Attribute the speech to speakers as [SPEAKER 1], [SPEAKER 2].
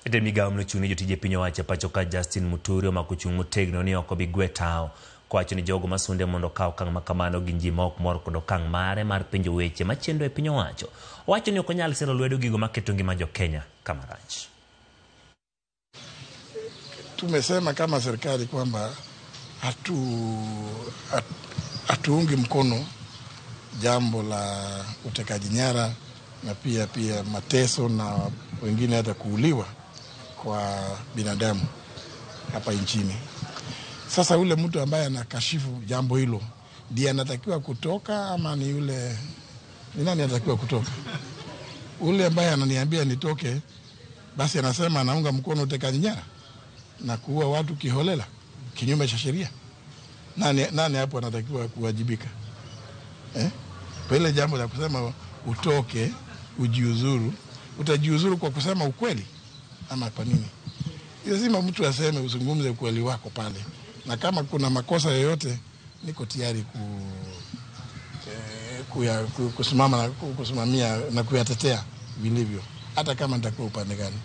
[SPEAKER 1] Jatend migao manochung' ne jotije piny owacho e pacho ka Justin Muturi omako chung' motegno ni ok obi gwe tawo kowacho ni jogo masunde mondo okaw okang' makamano gin ji ma ok mor kod okang' mare mar penjo weche machendo e piny owacho. Owacho ni ok onyal siro lwedo gigo maketo ngima jo Kenya kama rach.
[SPEAKER 2] Tumesema kama serikali kwamba hatuungi mkono jambo la utekaji nyara na pia mateso na wengine hata kuuliwa kwa binadamu hapa nchini. Sasa yule mtu ambaye anakashifu jambo hilo ndiye anatakiwa kutoka ama ni yule, ni nani anatakiwa kutoka? Ule ambaye ananiambia nitoke, basi anasema anaunga mkono utekaji nyara na kuua watu kiholela kinyume cha sheria. Nani hapo anatakiwa kuwajibika? Kwa ile jambo la kusema utoke ujiuzuru, utajiuzuru kwa kusema ukweli ama kwa nini? Lazima mtu aseme, uzungumze ukweli wako pale, na kama kuna makosa yoyote niko tayari kusimama na kusimamia na kuyatetea vilivyo, hata kama nitakuwa upande gani.